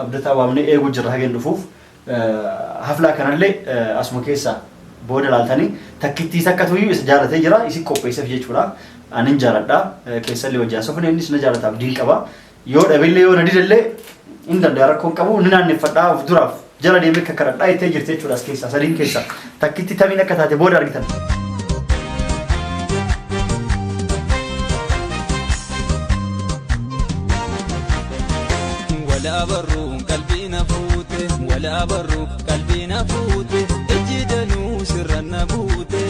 Abdataa waamnee eeguu jirra hageen dhufuuf. Haflaa kanallee asuma keessa booda laaltanii takkittii takkatuyyuu isa jaalatee jira isin qopheesseef jechuudha. Anin jaaladha. Keessallee hojii haasofne innis na jaalata abdiin qaba. Yoo dhabillee yoo na didellee hin danda'a rakkoon qabu ni naanneffadha of duraaf jala deemee kakkaradhaa jettee jirti jechuudha as keessaa sadiin keessaa takkitti tamiin akka taate booda argitan. Wala barruun qalbii na fuute, wala barruu qalbii na fuute, ijji danuu sirra na buute.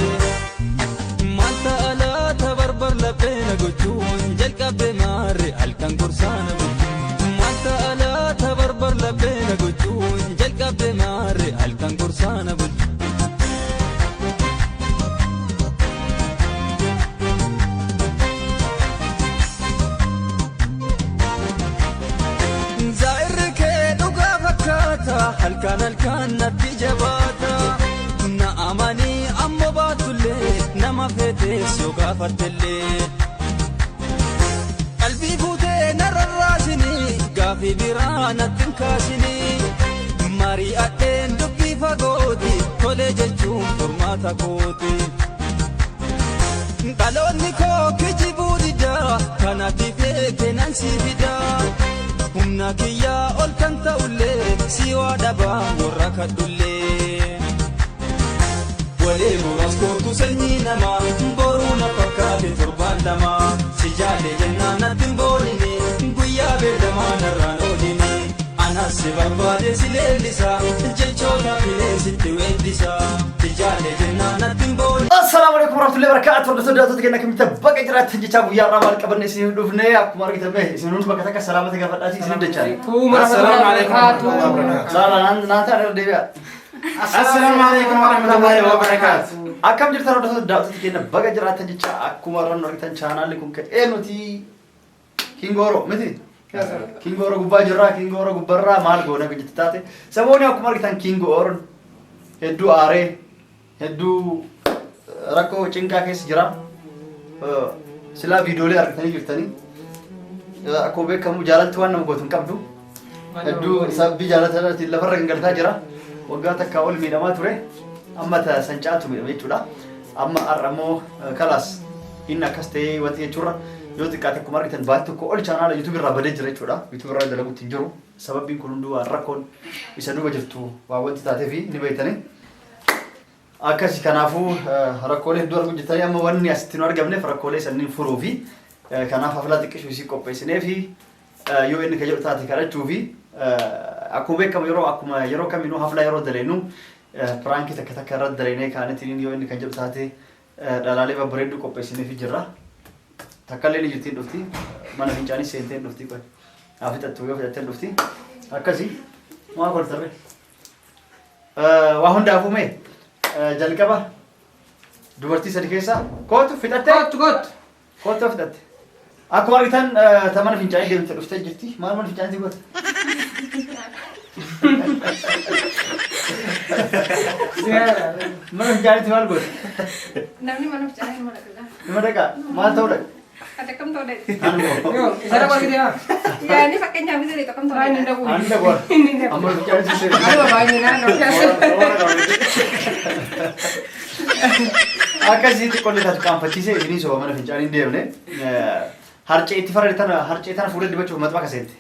Maal ta'a laata barbar laphee na gochuun jalqabde maarre halkan gorsaa na gochuun. Maal ta'a laata barbar laphee na gochuun jalqabde maarre halkan gorsaa na gochuun. Zaa'irri kee dhugaa fakkaata halkan halkan natti jabaata. Na amanii ammoo baatullee nama feetes yoo gaafattellee. Qalbii fuutee na rarraasinii gaafii biraa natti hin kaasinii. Mari'adheen dubbii fagooti tolee jechuun furmaata kooti. Dhaloonni koo kijibuu dida kanatti feete nan si fida. Humna kiyyaa ol kan ta'ullee si waa dhabaa warra kadhullee. Walee muraas kootu sanyii namaa boruu na fakkaate torbaan lama si jaalle jennaan natti hin boonini guyyaa beellamaa narraan oolini. Anas si barbaade si leellisa jechoota filee sitti weeddisa si jaalle jennaan natti hin boonini. Assalaamu alaikum warahmatullahi wabarakatuh. Hordoftoota daawwattoota keenya akkamitti bakka jiraattan jechaa guyyaa irraa maal qabanne isin dhufne akkuma argitan mee isin hundi bakka takka salaamata gaafadhaatii isin dachaa. Assalaamu alaikum warahmatullahi wabarakatuh. Laala naan naan ta'an irra deebi'a. Assalaamu alaikum warahmatullahi wabarakatuh. Akkam jirtan hordoftoota daawwattoota keenya bakka jiraattan jechaa akkuma irra nu argitan chaanaalli kun ka'ee nuti Kingooro miti. Kingooro gubbaa jirraa Kingooro gubbarraa maal goona biyyatti taate saboonni akkuma argitan Kingooroon hedduu aaree hedduu rakkoo cinqaa keessa jira. Silaa viidiyoolee argitanii jirtanii. Akkuma beekamu jaalalti waan nama gootu hin qabdu. Hedduu sabbi jaalataatiin lafarra gangalataa jira. Waggaa takkaa ol miidhamaa ture. Amma san caaltu miidhame jechuudha. Amma har'a immoo kalaas inni akkas ta'ee wanti jechuurra yoo xiqqaate akkuma argitan baatii tokko ol chaanaala YouTube irraa badee jira jechuudha. YouTube irraa dalaguutti hin jiru. Sababbiin kun hunduu waan rakkoon isa duuba jirtu waan wanti taateefi ni beektanii. Akkasi kanaafuu rakkoolee hedduu arguu jirtanii amma wanni asitti nu argamneef rakkoolee sanniin furuu fi kanaaf haflaa xiqqishuu isii qopheessinee fi yoo inni ka jedhu taate kadhachuu fi akkuma beekamu yeroo akkuma yeroo kaminuu haflaa yeroo daleenu piraankii takka takka irratti daleenee kaanitiin yoo inni kan jedhu taate dhalaalee babbareedduu qopheessinee fi jirra. Takkallee ni jirtiin dhufti mana fincaanii seentee dhufti qoy haa fixattu yoo fixattee dhufti akkasi maa koltarre. Waa hundaafuu mee jalqaba dubartii sadi keessaa kootu fixattee Kottu kottu. kootu fixatte. Akkuma argitan ta mana fincaanii deemte dhuftee jirti. Maal mana fincaanii goote? Mana fincaaniitti maal goote? Namni mana fincaanii nama dhaqa. Nama dhaqaa maal ta'uu dhaqa? Ati akkam ta'uu dhaqa? Yoo isa dhaqu argite haa. Yaani fakkeenyaaf isa akkam ta'uu Inni dhaqa? dhaqu. Ani dhaqu. Inni dhaqu. Amma fincaanii si Anuma baay'ee naannoo keessa. Akkasii xiqqoon taatu qaanfachiisee isinii soba mana fincaanii hin deemne. Harcee itti farade tana harcee tana fuula dibachuuf maxxanfa seente.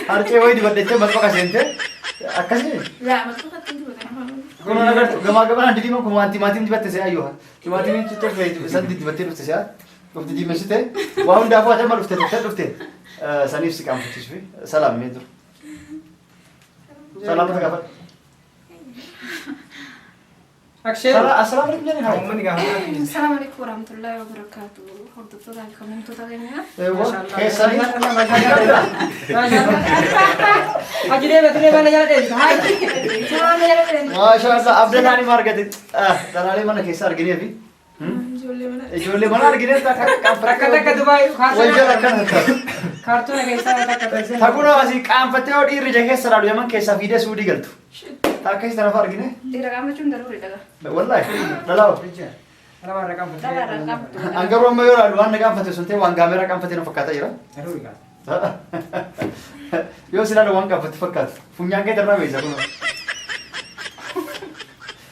Harcee wayii dibadhettee maxxanfa seente. Akkasii Laa maxxanfa ittiin dibatan. kun agartu gamaa gamanaan didiiman kun waan timaatiin dibatte se'a yoo timaatimiin cittoo san dibattee dhufte se'a dhufte diimessite waa hundaafuu ati amma dhufte dhufte dhufte saniif si qaanfachiisufi salaam mee dura. Salaamata gaafadhu. Akshee. Assalaamu alaikum jedhani haa. Uummanni gaafa. Assalamu alaikum warahmatullahi wabarakatuh. Hordoftoota fi kabajamtoota keenya. Keessanii. Haji deema turee mana jala deemta. Haji. Mana jala deemta. Maashaallah abdataani ma argate dhalaalee mana keessa arginee fi Ijoollee mana. ijoollee mana arginee takka Takka takka Dubaay wal jala akkana ta'a. kaartoona keessaa takka takka. Takuna asii qaanfattee yoo dhiirri ija keessa laalu yaman keessaa fiidee suudii galtu. Takka isa tanafa argine. Dhiira qaamachuun daruuri dhaga. Wallaahi dhalaa. Dhalaa irraa qaanfatte. Dhalaa irraa qaanfattu. An garuu amma yoo laalu waan na qaanfate sun ta'e waan gaameera qaanfate na fakkaataa jira. Daruuri gaa. Yoo si ilaalu waan qabbatti fakkaatu. Funyaan kee irraa beesa kun.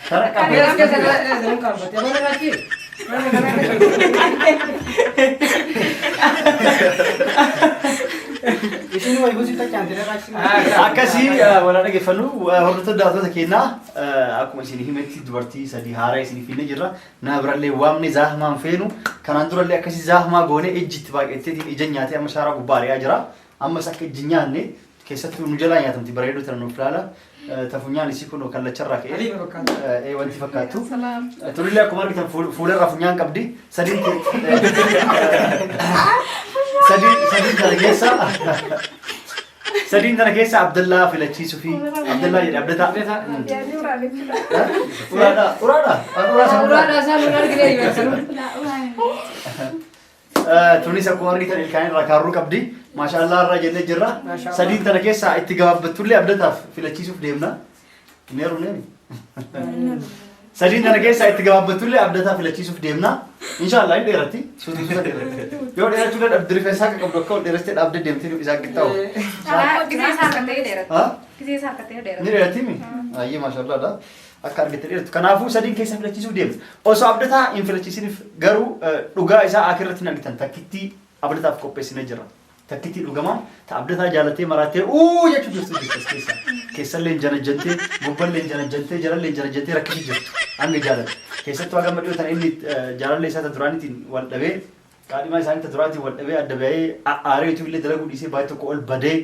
Tara As keessa qabbatti. nan qaanfatte. Mana rachi. Mana kana. Isin wayi gosi tachaante rachi. Akkasii wal dhaggeeffannu hordoftoota daawwattoota keenyaa akkuma isin himetti dubartii sadii haaraa isin finne jirra. Nama birallee waamne zaahamaan feenu kanaan durallee akkasii zaahamaa goone ijji itti baay'atteetiin ija nyaatee amma shaaraa gubbaa ari'aa jira. Ammas akka ijji nyaanne keessattuu nu jalaa nyaatamti bareedduu tana nuuf ilaala. Tafunyaan isii kun kallacharraa ka'ee Aliifa fakkaata. Wanti fakkaattu. Salaam. Turillee akkuma argitan fuularraa funyaan qabdi. Sadiin sadiin tana keessa sadiin tana keessa Abdallaa filachiisuu fi Abdallaa jedhe Abdataa. Yaadni uraa jechuudha. Uraadha uraadha uraa sana Uraadhaa isaa nun argine himarsanu. Laa uraa. Tunis akkuma argitan ilkaan irraa kaarruu qabdi. Maashaallah irraa jennee jirra. Maashaallah. Sadiin tana keessa itti gabaabbattullee Abdataaf filachiisuuf deemna. Hin heerumne. Sadiin tana keessa itti gabaabbattullee Abdataa filachiisuuf deemna. Inshaallah hin dheeratti. Suuta suuta dheeratti. Yoo dheerachuu dadhabde rifeensa akka qabdu akka ol dheerastee dhaabdee deemtee isaa qixxaawu. Gisee isaa akka ta'e dheerata. Ha? Gisee isaa akka ta'e Ni dheerata. dheeratti mi? Ayyee maashaallah dha. Akka argatte dheeratu. Kanaafuu sadiin keessa filachiisuuf deemna. Osoo Abdataa hin filachiisiniif garuu dhugaa isaa akirratti hin argitan takkittii Abdataaf qopheessinee jirra. Takkittii dhugamaa ta Abdataa jaalatee maraattee uu jechuu jirtu jirti as keessa. Keessallee hin janajjantee, gubballee hin janajjantee, jalallee hin janajjantee rakkisuu jirtu. Hanga jaalate. Keessattuu haga amma dhiyoo tana inni jaalallee isaa ta duraaniitiin wal dhabee qaadhimaa isaanii ta duraatiin wal dhabee adda bahee aaree YouTube illee dalaguu dhiisee baay'ee tokko ol badee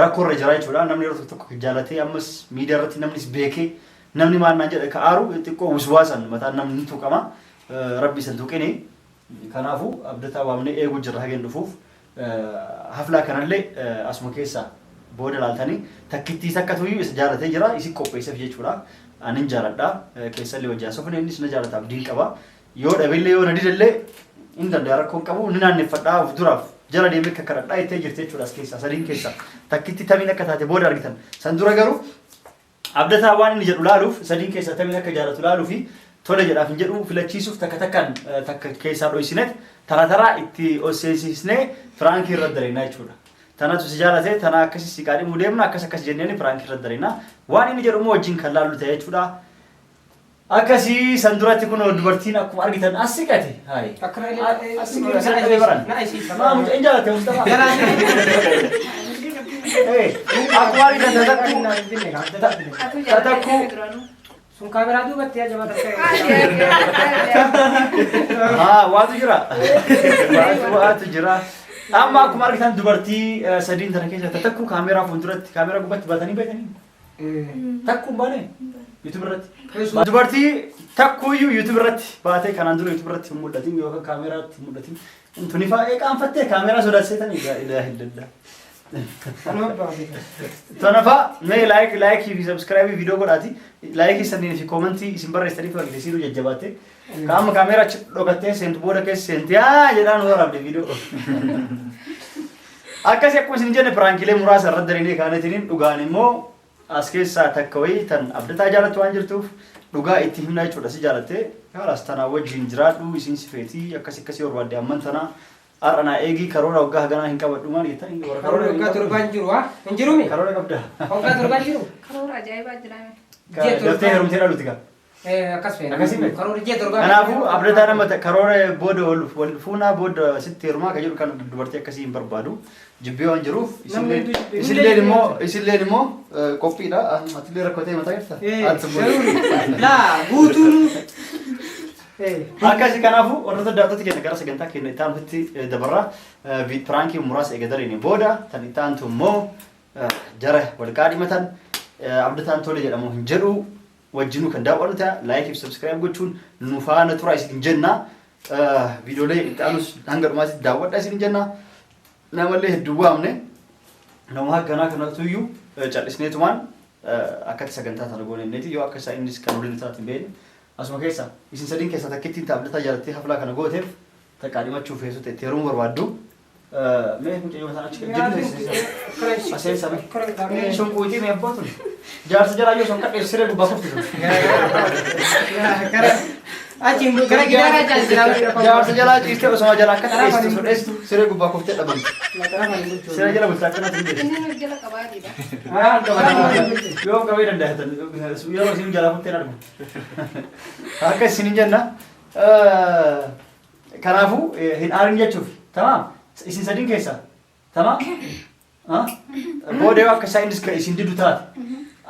rakkoo irra jira jechuudha. Namni yeroo tokko tokko jaalatee ammas miidiyaa irratti namnis beekee namni maal naan jedha ka aaru xiqqoo wiswaasan mataan namni ni tuqama. Rabbi isan tuqini. Kanaafuu Abdataa waamnee eeguu jirra haga inni dhufuuf. Haflaa kanallee asuma keessa booda laaltanii takkittii takkatuyyuu isa jaalatee jira isi qopheesseef jechuudha. Anin jaaladha. Keessallee wajji haasofne innis na jaalata abdiin qaba. Yoo dhabellee yoo na didellee hin danda'a rakkoo hin qabu ni naanneffadha of duraaf jala deemee kakkaradhaa jettee jirti jechuudha as keessaa sadiin keessaa takkitti tamiin akka taate booda argitan. San dura garuu Abdataa waan inni jedhu laaluuf sadiin keessaa tamiin akka jaalatu laaluu fi tole jedhaaf hin jedhu filachiisuuf takka takkaan takka keessaa dhoysinet tara taraa itti ol seensisnee piraankii irra dalaynaa jechuudha. Tanatu si jaalate tana akkasi si qaadhimuu deemna akkas akkas jenneeni piraankii irra dalaynaa. Waan inni jedhu immoo wajjin kan laallu ta'e jechuudha. Akkasii san duratti kunoo dubartiin akkuma argitan as siqate. Hayi. Akkana illee As siqee bishaan dhabee baran. Na isiisa. Maa mucaa hin jaalatte Mustafaa. Eh, akkuma argitan tatakku Atu tatakku jaallatee duraanuu. Sun kaameraa duubatti yaa jabaa takka. Haa, waatu jira. Waatu jira. Amma akkuma argitan dubartii sadiin tana keessa tatakku kaameraa fuulduratti kaameraa gubbatti baatanii beekanii. Takku hin baane YouTube irratti. Dubartii takkuuyyuu YouTube irratti baatee kanaan dura YouTube irratti hin mul'atin yookaan kaameraatti hin mul'atin. Tuni fa'aa qaanfattee kaameraa sodaachisee laa ilaaha illallah. Tana fa'a mee like like fi subscribe viidiyoo godhaati. Like sanneen fi koomentii isin barreessanii fi argite siinuu jajjabaatte. Qaama kaameraa achi dhokattee seentu booda keessa seenti yaa jedhaan waraabde viidiyoo. Akkasi akkuma isin jenne piraankiilee muraasa irratti darinee kaaneetiniin dhugaan immoo as keessaa takka wayii tan Abdataa jaalattu waan jirtuuf dhugaa itti himna jechuudha si jaalatte kaalaas tanaa wajjin jiraadhu isiin si feetii akkasi akkasii barbaadde amman tanaa har'a naa eegii karoora waggaa haganaa hin qabadhu maal jettan Karoora waggaa torbaa hin jiru haa? Hin jirumi? Karoora qabda. Waggaa torbaa hin jiru? Karoora ajaa'ibaa jiraame. Daftee heerumtee dhaluuti gaa. Akkas feena. Akkasii miti. Karoora ji'a torbaa. Kanaafuu Abdataa nama karoora booda wal fuunaa booda sitti heerumaa kan jedhu kan dubartii akkasii hin barbaadu. Jibbee waan jiruuf Namni hedduu jibbee. isilleen immoo qophiidha. Atillee rakkoo ta'e mataa jirta. Ati immoo- Laa guutuun. Akkasii kanaafuu warroota daawwattoota keenya gara sagantaa keenya itti aanutti dabarra. Piraankii muraasa eega daleene booda tan itti aantu immoo jara wal qaadhimatan Abdataan tole jedhamu hin jedhu wajjinuu kan daawwannu ta'a. Like fi subscribe gochuun nu faana tura isin jenna. Viidiyoolee itti aanus hanga dhumaatti daawwadha isin jenna. Namallee hedduu waamne nama akkanaa kanatu iyyuu callisneetumaan akkatti sagantaa tana goone inneeti yoo akka isaa innis kan waliin taate hin beekne asuma keessa isin sadiin keessaa takkittiin taabletaa jaalattee haflaa kana gooteef taqaadhimachuu feesu ta'e itti heerumuu barbaaddu. Mee mucayyoo mataan achi jidduu aseen sabe. Shunquutii mee abbaa tun. Jaarsa jalaa yoo son kadheessu siree gubbaa kufti tun. Achiin gara gidaaraa jaalladha. Jaarsa jalaa ciistee osuma jalaa akka dheessitu osoo dheessitu siree gubbaa kuftee dhabamti. Siree jala bultaa akkanatti hin beektu. Inni nuuf jala qabaatiidha. Yoo qabee danda'atan yeroo isin jalaa kuttee argu. Akka isin hin jenna. Kanaafuu hin aarin jechuuf tamaam isin sadiin keessaa tamaam. Booda yoo akka isaa innis isin didu taate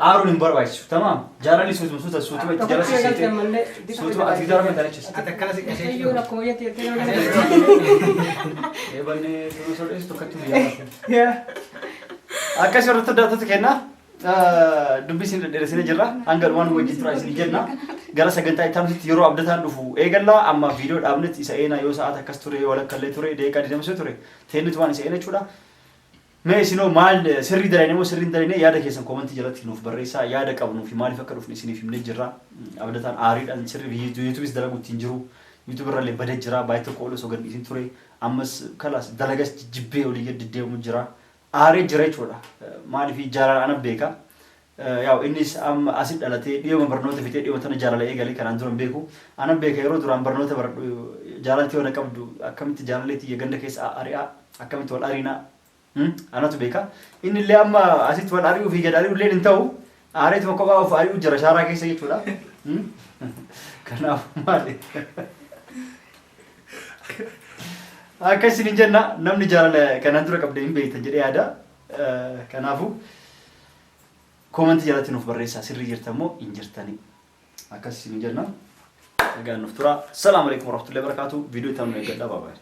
aaruun hin barbaachisu tamaam jaalalli suutuma suuta suutuma itti jala sisiitee suutuma ati jala mataa jechuudha. Ati akkana si qasee Iyyuu akkuma jetti jettee nama Eebannee duruu osoo dheessitu akkatti guyyaa Akkas irratti daawwattoota kenna. Dubbii isin dhedheeressinee jirra. Hanga dhumaan wajjin tura isin jenna. Gara sagantaa itti aanutti yeroo abdataan dhufu eegalla. Amma viidiyoo dhaabnetti isa eenaa yoo sa'aat akkas ture yoo walakkallee ture daqiiqaa 20 ture teenyutu waan isa eena jechuudha. Mee isinoo maal sirrii dalayne moo sirrii hin dalayne yaada keessan koomantii jalatti nuuf barreessaa yaada qabnuu fi maaliif akka dhufne isiniif himnee jirra. Abdataan aariidhaan sirrii yuutuubis dalagu ittiin jiru. Yuutuub irrallee badee jira. Baay'ee tokko ol osoo gad dhiisin ture. Ammas kalaas dalagas jijjibbee olii gad deddeemu jira. Aaree jira jechuudha. Maaliif jaalala ana beeka. Yaa'u innis amma asit dhalatee dhiyooma barnoota fixee dhiyooma tana jaalala eegalee kanaan dura hin beeku. Ana beeka yeroo duraan barnoota baradhu jaalalti yoo na qabdu akkamitti jaalallee tiyya ganda keessa ari'aa akkamitti wal ariinaa anatu beeka. Inni illee amma asitti wal ari'uu fi gad ari'uu illee hin ta'u. Aareetuma kophaa of ari'uu jira shaaraa keessa jechuudha. Kanaaf maali? Akka isin hin jenna namni jaalala kanaan dura qabde hin beektan jedhee yaada. Kanaafuu koomantii jalatti nuuf barreessaa sirrii jirtan moo hin jirtanii. Akkas isin jenna. Nagaan nuuf tura. Salaamu alaikum warahmatullahi wabarakatuh. Viidiyoo itti aanu eeggadhaa. Bye bye.